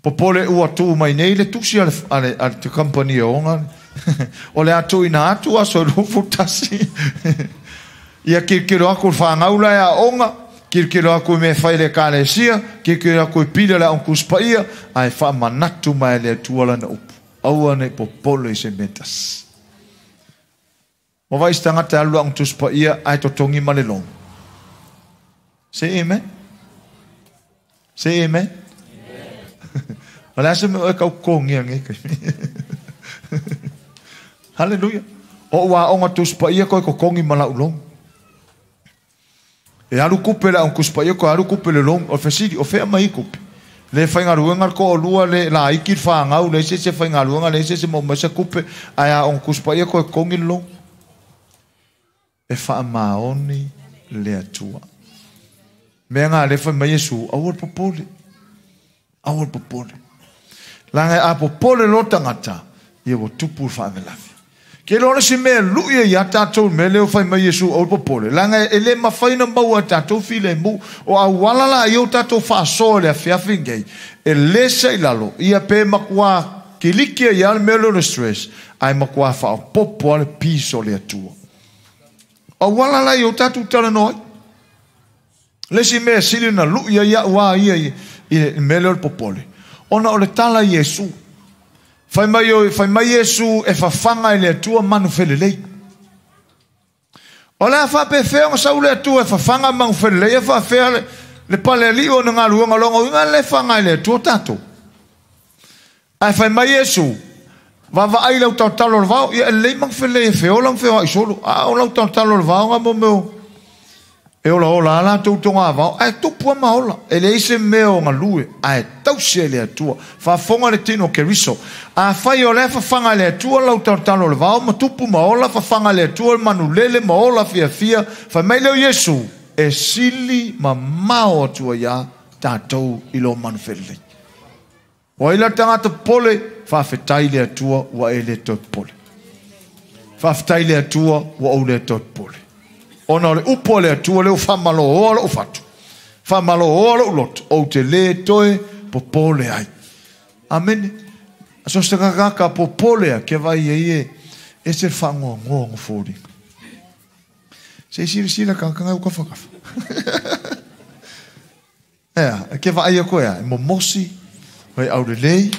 Popole ua tū mai nei le tusi a le te company o onga. O le atu ina atu a so rufu tasi. Ia kirikiro aku whangaula e a onga. Kirikiro aku me whai le kalesia. Kirikiro aku pila le onkuspa ia. Ai wha manatu mai le atua lana upu. Aua nei popole i se metas. Mo vai stangata alu ang tuspa ia ai totongi ma le long. Say amen. Say amen. Wala sa me kau kongi ang e. Hallelujah. O wa onga tuspa ia ko kongi ma la ulong. E alu kupe la ang tuspa ia ko alu kupe le long o fesili o fea mai kupe. Le whaingaruenga ko o lua le la iki whaangau le se se whaingaruenga le se se mo masa kupe ai a on kuspa ia ko kongi long. E whaamaoni le Atua. Mea ngā le whai mai Yesu, aua le popole. Aua le popole. Langa a popole lo tangata, ia ua tupu le whaavelavi. Ke loa si mea lui ia tātou me leo whai mai Yesu aua le popole. Langa e le mawhaina maua tātou file mu, o awala la i o tātou whaasoa le awhiawhi ngei. E le sei lalo, ia pe makua kilikia ia le mea leo le stress, ai makua whaopopo ale piso le Atua. Awala la i o tātou talanoa. Le si mea sili na lui ia ua ia i mea leo le popole. Ona o le tala Yesu. Whai mai Yesu e whawhanga i le Atua manu whelelei. O le a whapewhea o sau le Atua e whawhanga manu whelelei e whawhea le pale ali o ngā luanga longa uinga le whanga i le Atua tātou. Ai whai mai Yesu, wawa ai lau tautalo le vao, ia e lei manu whelelei e wheola mwheo ai solo. A o lau tautalo le vao ngā mō e ola ola ala tau tonga vao, ai tupu ama ola. E le ise mea o ngā lue, ai tausi e le Atua. Whawhonga le tino ke riso. A whai o le whawhanga le Atua lau tautalo le vao, ma tupu ma ola, whawhanga le Atua, le manulele, ma ola fia fia. Whai mai leo Yesu, e sili ma mao atua ia tātou i lo manuwhelelei. Wa ila tangata pole, whawhetai le Atua, wa e le toi pole. Whawhetai le Atua, wa o le toi pole. Ona o le upo le Atua leo whamalo oa lo ufatu. Whamalo oa lo uloto. O te le toe popole ai. Amen. Aso se kakaka popole a ke vai e e se whangoa ngoa ngofori. Se sila sila kakanga u kafa kafa. Ea, ke vai a koe a. E momosi, koe aurelei,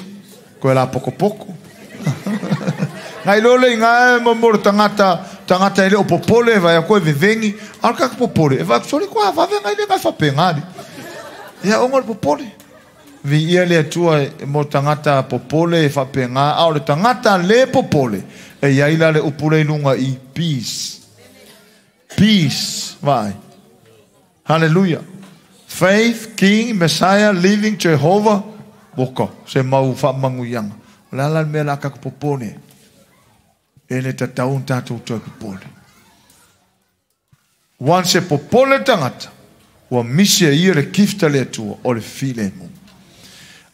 koe la poko poko. Ngai lole ngai momoro tangata tangata ele o popole vai a koe vevengi al ka popole e vai soli kwa va venga ile ka fa pengari ia ongo popole vi ia le atua mo tangata popole e fa penga a o le tangata le popole e ia ila le upule lunga i peace peace vai hallelujah. Faith King Messiah Living Jehovah boko se mau fa manguyanga la la me la ka popole e le tataun tātou toi popole. Once e popole tangata, ua misi e ia le kifta le Atua o le file mu.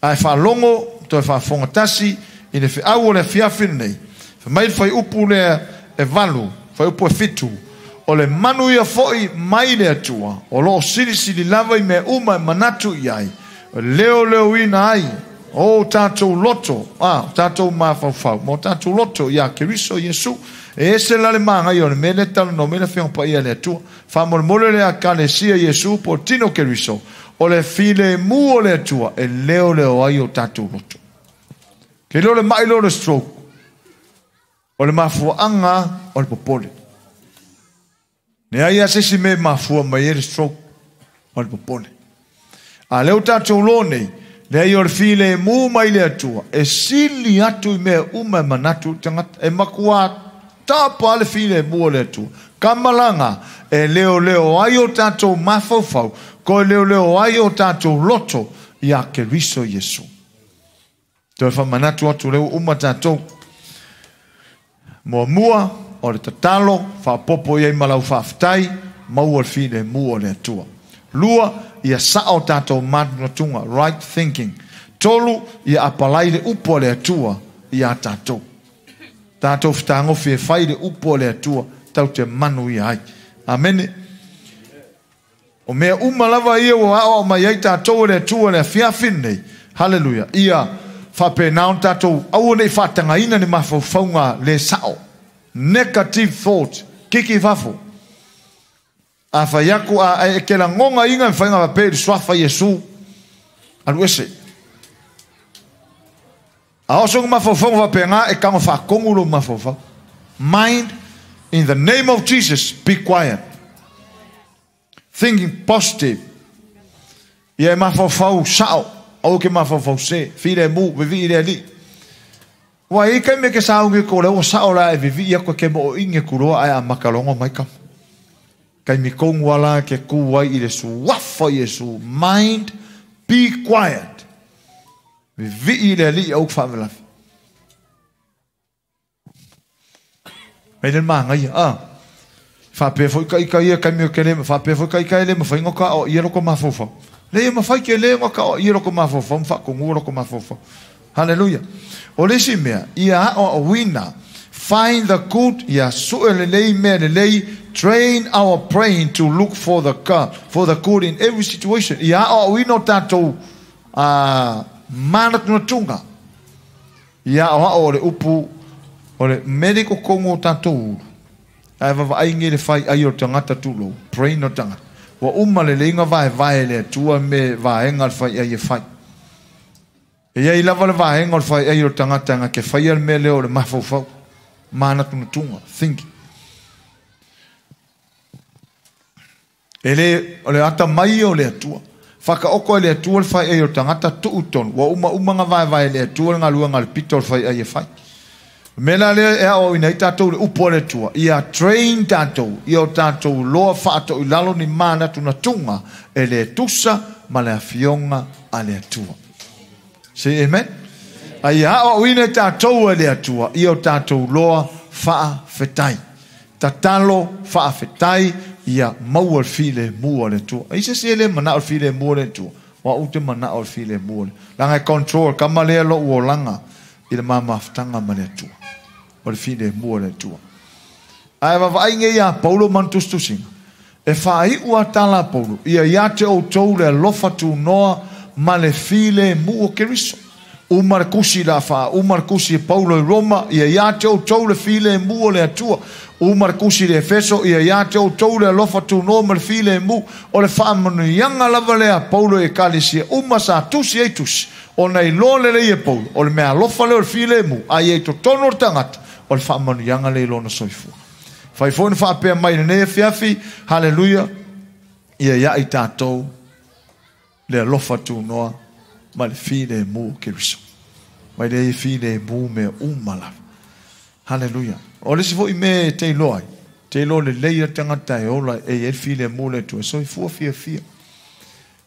Ai whalongo, toi whafonga tasi, i le whiau o le fiafi nei. Whamai whai upu le e valu, whai upu e fitu, o le manu ia foi mai le Atua, o loo sili sili lava i mea uma e manatu i ai, o leo leo ina ai, O tātou loto, tātou mafaufau, mo tātou loto ia Keriso Iesu. E ese la le maga o le mele talo no mele fia pa ia le Atua. Faamolemole le akalesia Iesu po tino Keriso. O le filemu o le Atua e leo leo ai o tātou loto. Ke leo le mai leo le stroke. O le mafuaanga o le popole. Ne ai a se si me mafua mai e le stroke o le popole. A leo tātou lo nei, le ai o le filemu mai le Atua, e sili atu i mea uma e manatu tangata, e makua tapa le filemu o le Atua. Kamalanga, e leo leo ai o tātou mafaufau, ko e leo leo ai o tātou loto, ia Keriso Iesu. Toe whamanatu atu leo uma tātou. Mua mua, o le tatalo, whaapopo iai malau whaaftai, mau o le filemu o le Atua. Lua, ia sao tātou manatunga, right thinking. Tolu, ia apalai le upo o le Atua, ia tātou. Tātou whitangofi e whai le upo o le Atua, tau te manu ia ai. Amene. O mea uma lava ia o ao mai ai tātou o le Atua le afiafi nei. Hallelujah. Ia whapenau tātou aua nei whātangaina ni mawhaufaunga le sao. Negative thought. Kiki whafo. A whaiaku a e ke la ngonga inga whainga wape i swafa Iesu. Alu ese. A oso ngu mawhaufaunga wape ngā e kanga whakongu lo mawhaufau. Mind, in the name of Jesus, be quiet. Thinking positive. Ia e mawhaufau sao. Au ke mawhaufau se. File mu, vivi i le ali. Wa i kai me ke saungi ko leo sao la e vivi ia koe ke mo o inge kuroa ai a makalongo mai kama. Kai mi kongu ala ke kuai i le suafa Iesu. Mind, be quiet. Vivi i le ali au kwawelafi. Mei le maanga ia. Whapea fo ika ika ia kai meo ke le, whapea fo ika ika ele, mawhai ngoka o ia loko mawhauwhau. Le ia mawhai ke le ngoka o ia loko mawhauwhau, mwhakongu loko mawhauwhau. Hallelujah. O le si mea, ia o wina, find the good, ia sue le lei mea le lei, train our brain to look for the for the good in every situation. Ia o wina o tātou manatunatunga. Ia o le upu, o le medico kongo tātou uru. Ai vava ai nge le whai ai o tangata tūlo, brain o tangata. Wa uma le leinga vae vae le atua me vaenga le whai ai e whai. E iai lava le vaenga o le whai ai o tangata nga ke whai al me leo le mafaufau. Manatunatunga, thinking. E le, o le ata mai o le atua. Whakaoko e le atua le whai ai o tangata tuu tonu. Wa uma uma nga vae vae le atua le ngā lua ngā le pito o le whai ai e whai. Mena le e ao ina i tātou le upo le atua. Ia train tātou, ia o tātou loa whaato i lalo ni manatunatunga e le tusa ma le afionga a le atua. Say amen. Ai ao ina i tātou e le atua, ia o tātou loa whaafetai. Tatalo whaafetai ia maua le file mua le atua. Ai se se le mana o le file mua le atua. Wa ute mana o le file mua le. Langa e control, kama lea lo uolanga i le mamafutanga ma le atua. O le file mua le atua. Ai vavaai nge ia Paulo mantustusinga. E whaai ua tala Paulo. Ia ia te o tau le alofa tūnoa ma le file mua Keriso. Uma le kusi la wha, uma le kusi e Paulo i Roma, ia ia te o tau le file mua le atua. Uma le kusi le Efeso, ia ia te o tau le alofa tūnoa ma le file mua. O le whaamanuianga lava lea Paulo e kalesia. Uma sa tusi ei tusi. O nei loa le lei e Paulo. O le mea alofa leo le file mua. Ai ei totono le tangata. O le whaamanuianga le lona soifua. Whai fōna whaapea mai le nei fiafi. Hallelujah. Ia ia i tātou le alofa tūnoa ma le file mua Keriso. Mai le file mua mea uma lava. Hallelujah. O le si fo i me te iloa ai. Te iloa le leia tangata e ola e e file mua le atua. Soifua fia fia.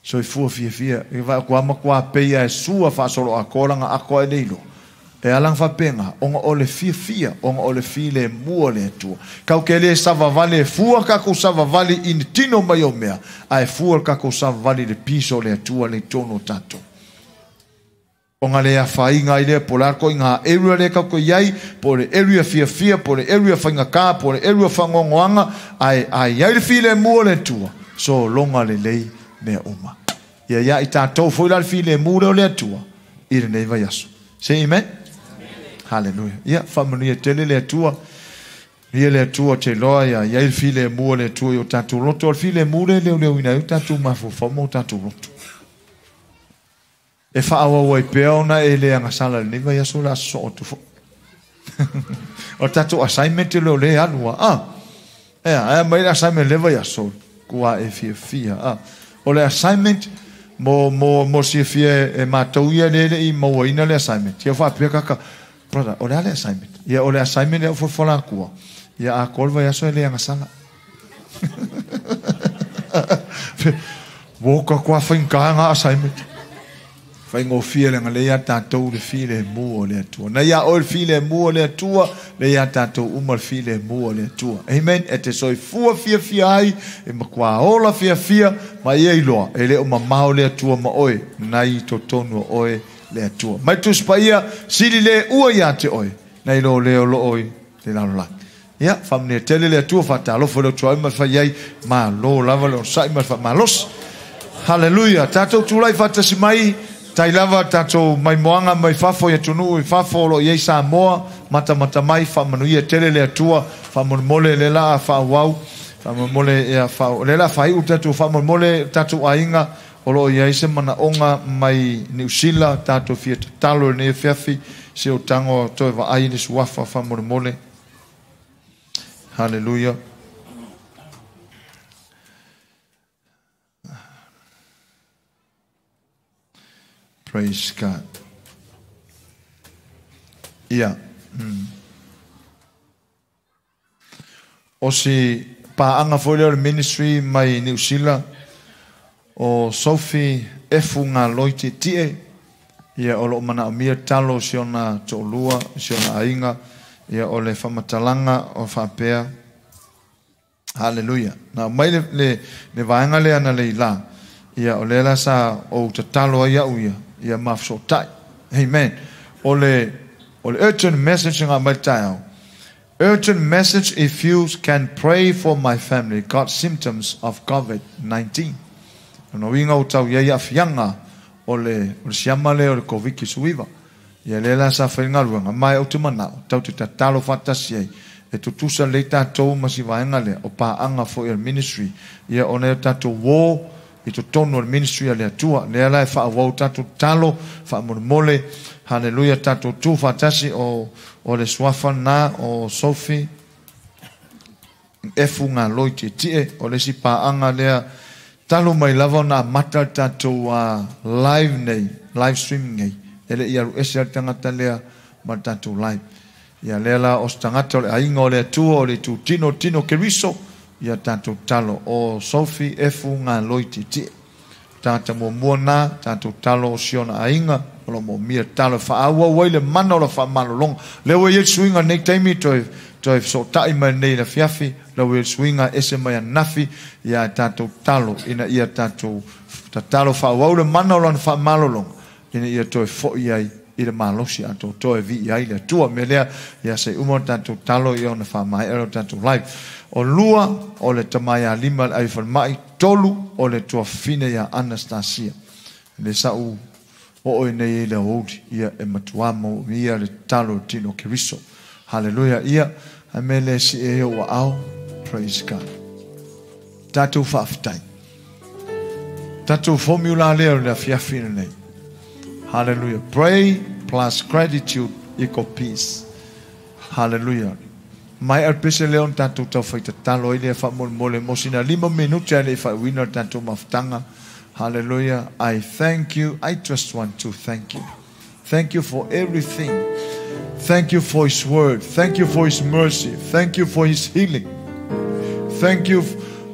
Soifua fia fia. E vai kua makua peia e sua whaasolo a kōranga ako e le iloa. E alang whapenga, onga o le fia fia, onga o le file mua le atua. Kau ke le savavale, fua kako savavale i ni tino mai o mea, a e fua kako savavale le piso le atua le tono tātou. Onga le awhainga i lea, po le arko i ngā area le kako iai, po le area fia fia, po le area whainga kā, po le area whangongoanga, ai ai le file mua le atua. So longa le lei mea uma. Ia ia i tātou foi la le file mua le atua. i lenei vaiaso. Say amen. Hallelujah. Ia, faamanuia tele le Atua. Ia le Atua te loa ia i ai le filemu o le Atua i o tatou loto. O le filemu le leoleo ai o tatou mafaufau ma o tatou loto. E faaauau ai pea ona e le agasala i lenei vaiaso o le a sosoo atu foi. O tatou assignment e leo le alu a. Ea, ae mai le assignment le vaiaso kua e fiafia. O le assignment mo silafia e matou ia le le i mauaina le assignment. Ia faapea kaka, brother, o le a le assignment? Ia o le assignment lea o folafola atua. Ia atoa le vaiaso e le agasala. Ua ka faigata ngā assignment. Faigofie leaga lea ia tatou le filemu o le Atua. Na ia oe le filemu o le Atua, lea ia tatou uma le filemu o le Atua. Amen. E te soifua fiafia ai, e matua ola fiafia, ma ia iloa, e le o mamao le Atua ma oe, nai totonu o oe le Atua. Mai Tusi Paia, sili le ua ia te oe, nai lo leo lo oe le lalolagi. Ia, faamanuia tele le Atua, faatalofa le otuai ma le fai ai, malo lava le onosai ma le faamalosi. Hallelujah. Tatou tulai faatasi mai, tai lava tatou maimoaga mai fafo i atunuu i fafo o lo o i ai Samoa, matamata mai, faamanuia tele le Atua, faamolemole le laa faaauau, faamolemole ia le laa faaiu tatou faamolemole tatou aiga o lo o i ai se manaoga mai Niu Sila, tatou fia tatalo i lenei afiafi, se o tago toe vaai le suafa faamolemole. Hallelujah. Praise God. Ia. O si paaga foi lea o le ministry mai Niu Sila, o Sophie Efu Galoi Tietie, ia o loo manaomia talo si ona toalua, si ona aiga, ia o le faamatalaga o faapea. Hallelujah. Na mai le vaega lea na leila. Ia o lea la sa ou tatalo ai au ia, ia mafesootai. Amen. O le urgent message nga mai taeao. Urgent message, if you can pray for my family, got symptoms of COVID-19. Ona uiga o tau iai aafiaga o le siama lea o le Covid-19. Ia lea la sa fai galuega, ma e ou te manao, tau te tatalo faatasi ai, e tutusa lelei tatou ma si vaega lea, o paaga foi o le ministry. Ia ona e o tatou uō i totonu o le ministry a le Atua. Lea la e faaauau tatou tatalo, faamolemole, hallelujah, tatou tu faatasi o le suafa lena o Sophie Efu Galoi Tietie, o le isi paaga lea talu mai lava ona amata le tatou live nei, live streaming nei, e le i alu ese le tagata lea ma le tatou live. Ia lea la o se tagata o le aiga o le Atua, o le itutino tino Keriso, ia tatou talo o Sophie Efu Galoi Tietie. Tagata muamua na, tatou talo o si ona aiga, o lo moomia talo e faaauau ai le mana o la faamalologa. Lea ua i ai le suiga nei taimi, toe fesootai mai nei le afiafi, lea ua i ai le suiga ese mai ananafi, ia tatou talo, ina ia tatou tatalo faaauau le mana o lana faamalologa, ina ia toe foi ai i le malosi atoatoa e viia ai le Atua. Mea lea, ia se uma o tatou talo ia ona faamaea le tatou live. O lua, o le tama ia lima le aifalemai. Tolu, o le tuafafine ia Anastasia. Le sa'u oo i nei i le aoauli, ia e matuā maomia le tatalo i le tino o Keriso. Hallelujah. Ia, ae mea lea e sie ai ou aao. Praise God. Tatou faafetai. Tatou formula lea o le afiafi lenei. Hallelujah. Pray plus gratitude equal peace. Hallelujah. Mai a le pese lea ona tatou taufai tatalo ai lea faamolemole mo sina 5 minute ae le i faaiuina le tatou mafutaga. Hallelujah. I thank you. I just want to thank you. Thank you for everything. Thank you for His word. Thank you for His mercy. Thank you for His healing. Thank you.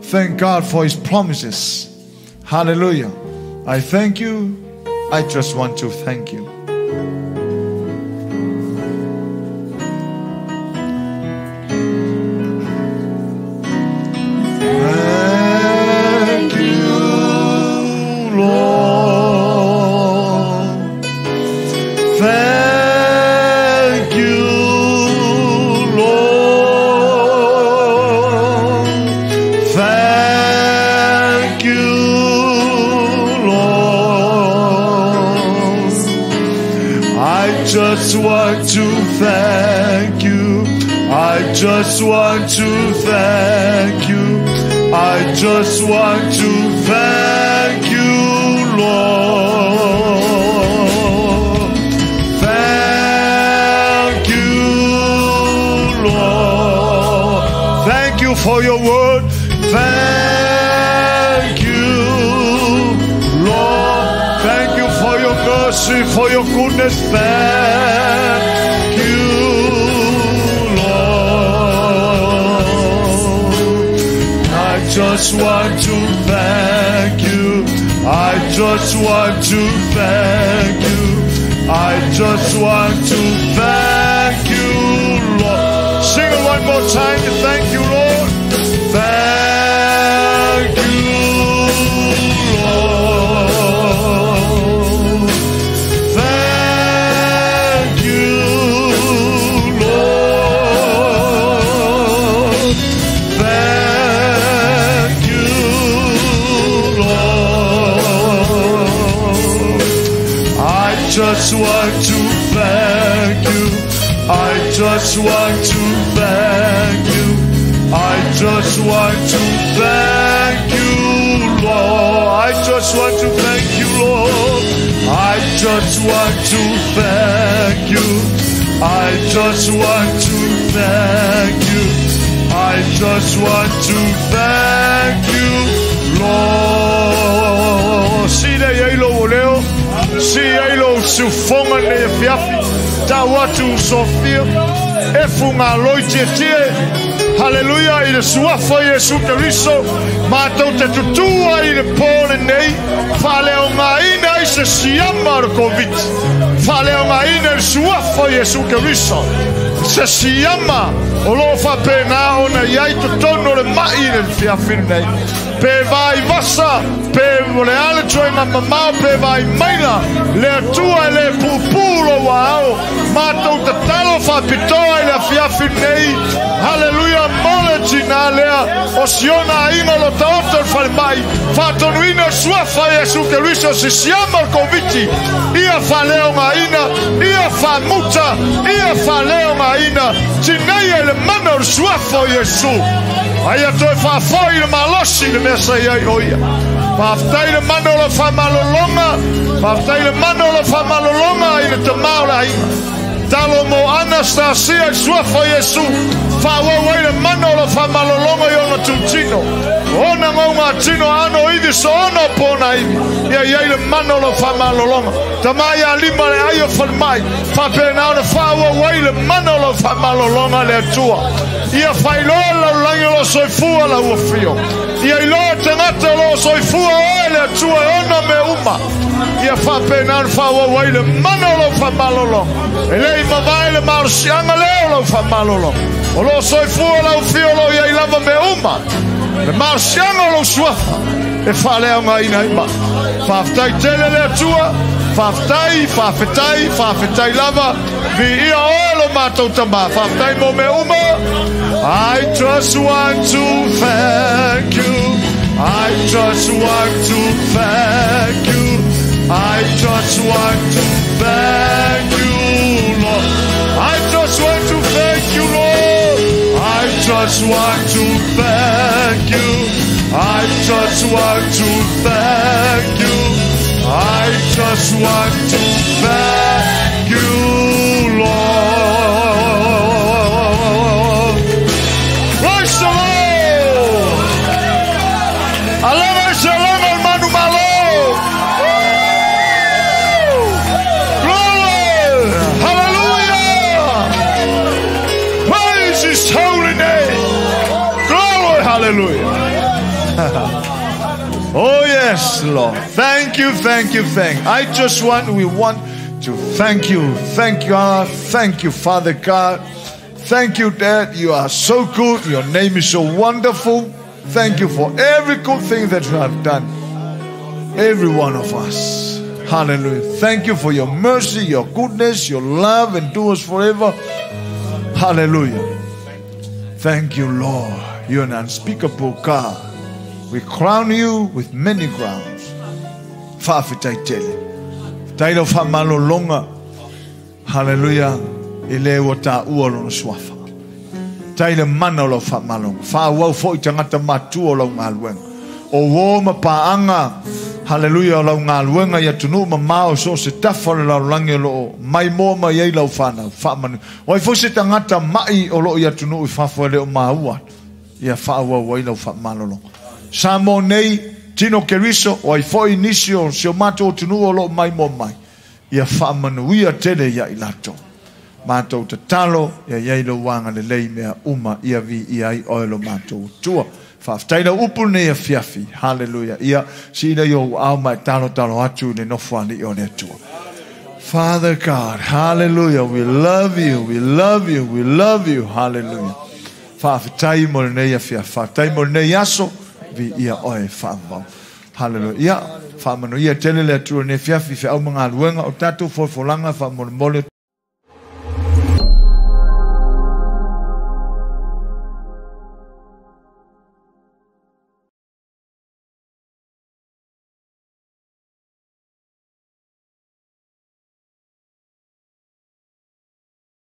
Thank God for His promises. Hallelujah. I thank you. I just want to thank you. Thank you, Lord. Thank you, Lord. Thank you, Lord. just want to thank you. I just want to thank you. I just want to thank you, Lord. Thank you, Lord. Thank you for your word. Thank you, Lord. Thank you for your mercy, for your goodness. Thank you, Lord. I just want to thank you. I just want to thank you. I just want to thank you, Lord. Sing it one more time. Thank you, Lord. Thank you, Lord. Thank you, Lord. Thank you, Lord. I just want to thank you. I just want to thank you. I just want to thank you, Lord. I just want to thank you, Lord. I just want to thank you. I just want to thank you. I just want to thank you, Lord. Si le iai lou leo, si iai lou sufoga nei afiafi, tau atu Sofia, e fugaloi tietie. Haleluia i le suafa o Iesu Keriso, matou te tutū ai i le pō lenei, faaleaogaina ai se siama o le Koviti, faaleaogaina i le suafa o Iesu Keriso, se siama o loo faapena ona i ai totonu o le ma'i i le fiafi lenei. Pe vai vasa, pe o le a le tuaiga mamao, pe vai maila, le Atua e lē pupū lou aao, matou tatalo faapitoa i le afiafi lenei. Haleluia mo le tinā lea o siona aiga o lo taoto i le falemai, faatonuina le suafa o Iesu Keriso se siama o le Koviti, ia faaleaogaina, ia faamuta, ia faaleaogaina, tineia i le mana o le suafa o Iesu. Aia toe faafoi le malosi le mea sa i ai o ia. Faafetai le mana o lau faamalologa, faafetai le mana o lau faamalologa i le tamā o le aiga. Talo mo Anastasia i suafa o Iesu, faaauau ai le mana o lau faamalologa i ona tutino. Ona gaugatino ano ivi soona o pona ivi. Ia i ai le mana o lau faamalologa. Tamā ia lima le ai o falemai, faapena ona faaauau ai le mana o lau faamalologa le Atua. Ia faailoa le lalolagi o loo soifua lau afio. Ia iloa tagata o loo soifua oe le Atua e ona mea uma. Ia faapena ona faaauau ai le mana o lau faamalologa. E le i mavae le malosiaga lea o lau faamalologa. O loo soifua lau afio o loo i ai lava mea uma. Le malosiaga o lou suafa e faaleaogaina ai mai. Faafetai tele le Atua. Faafetai, faafetai, faafetai lava. Viia oe lo matou Tamā. Faafetai mo mea uma. I just want to thank you. I just want to thank you. I just want to thank you, Lord. I just want to thank you, Lord. I just want to thank you. I just want to thank you. I just want to thank you, Lord. Praise the Lord. Alaga i se alaga o le manumalo. Glory! Hallelujah! Praise His holy name. Glory, hallelujah. Oh yes, Lord. Thank you, thank you, thank you. We want to thank you. Thank you, Allah. Thank you, Father God. Thank you, Dad. You are so good. Your name is so wonderful. Thank you for every good thing that you have done. Every one of us. Hallelujah. Thank you for your mercy, your goodness, your love endures forever. Hallelujah. Thank you, Lord. You're an unspeakable God. We crown you with many crowns. Faafetai tele. Faafetai lau faamalologa. Haleluia, i le ua taua lona suafa. Tai le mana o lau faamaloga. Faaauau foi tagata matua o lau galuega. O uō ma paaga, haleluia, o lau galuega i atunuu mamao so o se tafa o le lalolagi o lo o maimoa mai ai lau fanau. Faamanu. O ai foi se tagata mai o lo o i atunuu i fafo e le o maua atu, ia faaauau ai lau faamalologa. Samoa nei, Tino Keriso, o ai foi nisi o si o matou atunuu o lo o maimoa mai, ia faamanuia tele ia i latou. Matou tatalo, ia i ai lou agalelei i mea uma, ia viia ai oe lo matou Atua. Faafetai lau upu lenei afiafi. Haleluia. Ia sii lea ou aao ma e talotalo atu i le nofoalii o le Atua. Father God, hallelujah, we love you, we love you, we love you, hallelujah. Faafetai mo lenei afiafi, faafetai mo lenei aso, viia oe faavavau. Hallelujah. Ia, faamanuia tele le Atua i lenei afiafi, feau ma galuega o tatou folafolaga faamolemole.